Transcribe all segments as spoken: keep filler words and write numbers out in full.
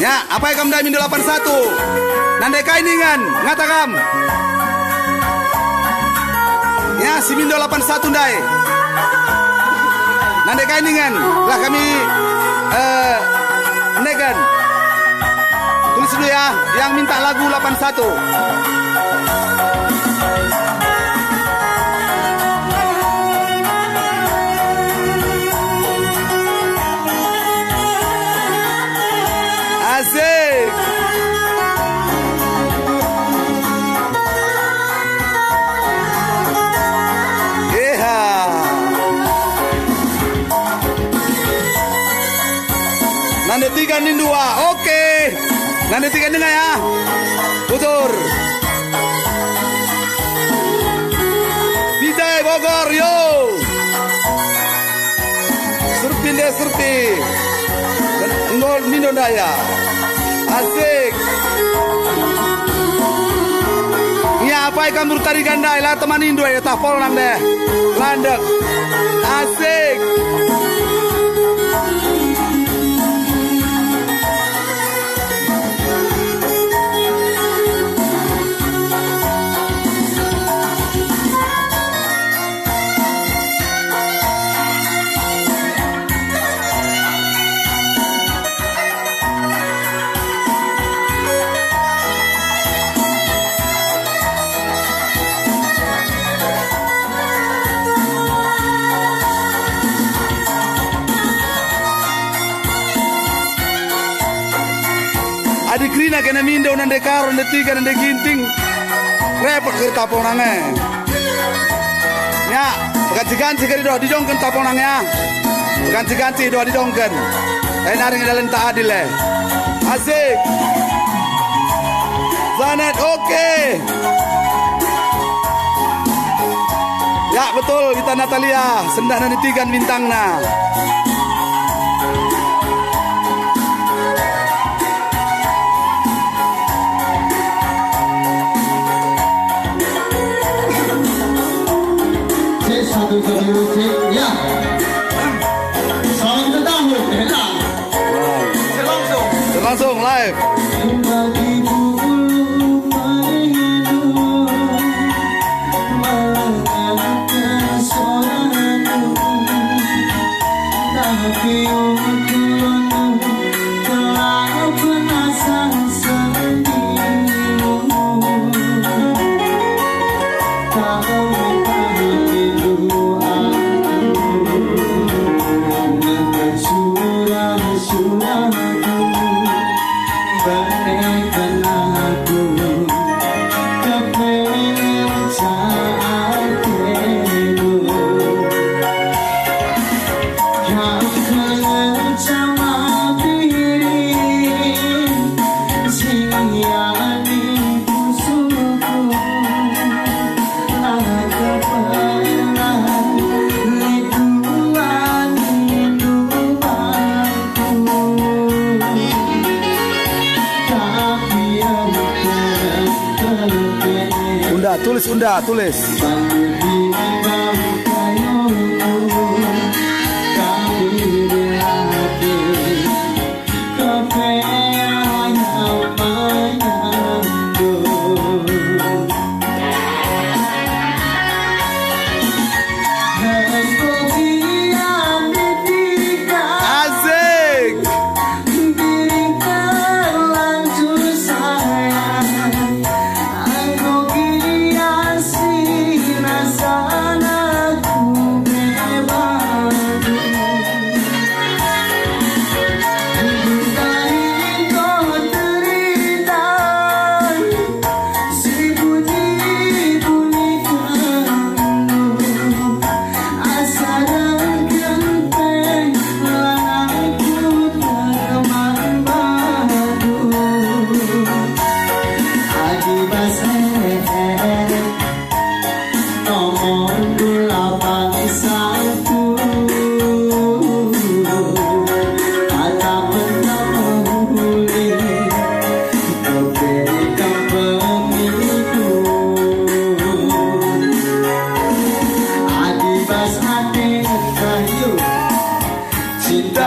Ya, apai kam ndai mindo lapan satu? Nande kai ningen, ngata kam. Ya, si mindo lapan satu ndai. Nande kai ningen, lah kami, eh, negen. Tulis dulu ya, yang minta lagu lapan satu. Asik. Eha. Nande tiga nin dua. Oke. Nande tiga denga ya. Putur. Bijai Bogor, yo. Serpi nde serpi. Enggo mindo ndai ya. Asik. Ngiapai kam bertari gandai la temanindu ya tah polnang deh. Landek. Asik. Adi kerina kena mindo nande karo, nande tiga, nande ginting. Repot kerita ponang e. Ya, peganci-ganci kari doh didongken tapong nang ya. Peganci-ganci doh didongken. Eh, nari ngedalen tak adil eh. Asik. Zanet, oke. Ya, betul, kita Natalia, sendah nani tigan bintangna. Cek satu, satu, cek. Ya. Salam ketahun, enak. Cek langsung. Cek langsung, live. Unda, tulis, Unda, tulis. Asik.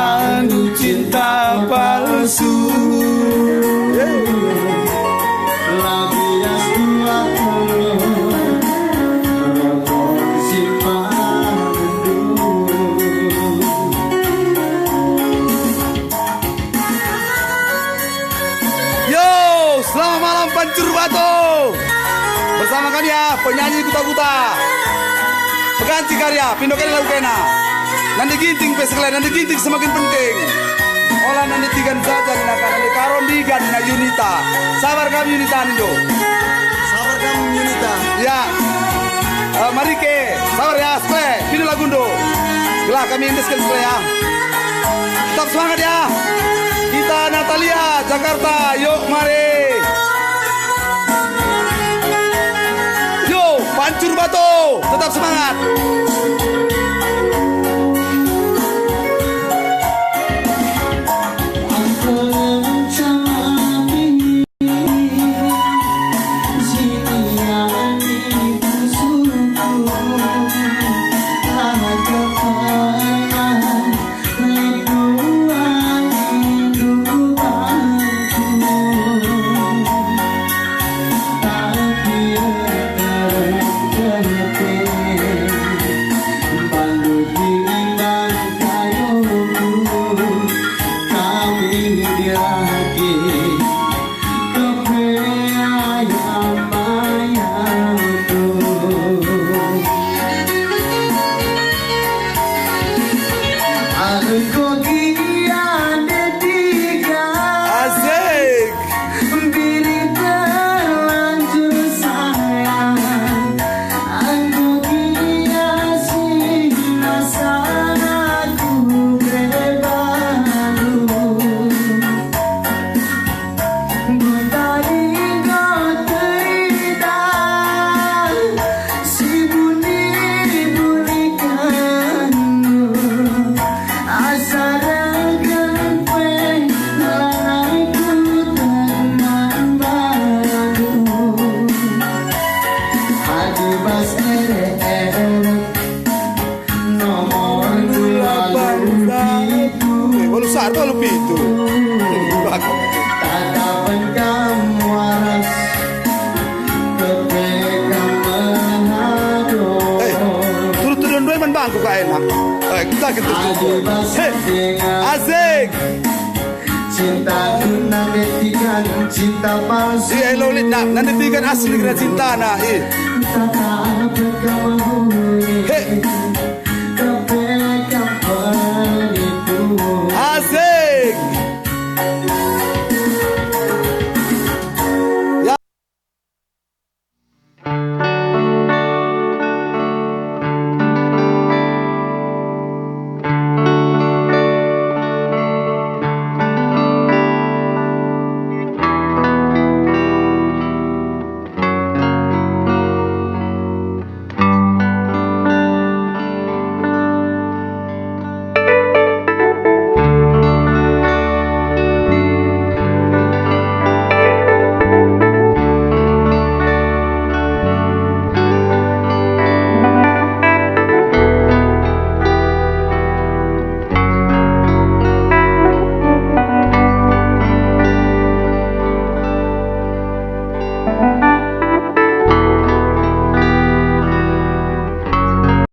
Anu cinta palsu. Labias dua puluh rokok si parendu. Yo, selamat malam Pancur Batu. Bersama kami ya, penyanyi Kuta-Kuta. Peganti karya, pindo kena lagu kena. Nande Ginting pe sekalai, Nande Ginting semakin penting. Ola Nande Tigan saja nina kan, Nande Karon Digan nina Yunita. Sabar kami Yunita nindo. Sabar kami Yunita. Ya. Eh, Marike, sabar ya, sekalai, pindo lagundo. Gelah kami endesken sekalai ya. Tetap semangat ya. Kita Natalia, Jakarta, yuk mari. Yo, Pancur Batu, tetap semangat. Asik. Nomor dua puluh pitu. Eh, walu satu, walu pitu. Tatapen kam waras, kepe kam mehado. Eh, turut-turut ndai man bangku ka enak. Eh, kita gitu. Hei, asik. Cinta guna metikan cinta palsu. Iya, lo lit nak, nanti tikan asli kena cinta nak. Ih. Tatapen kam mahuli. Hei.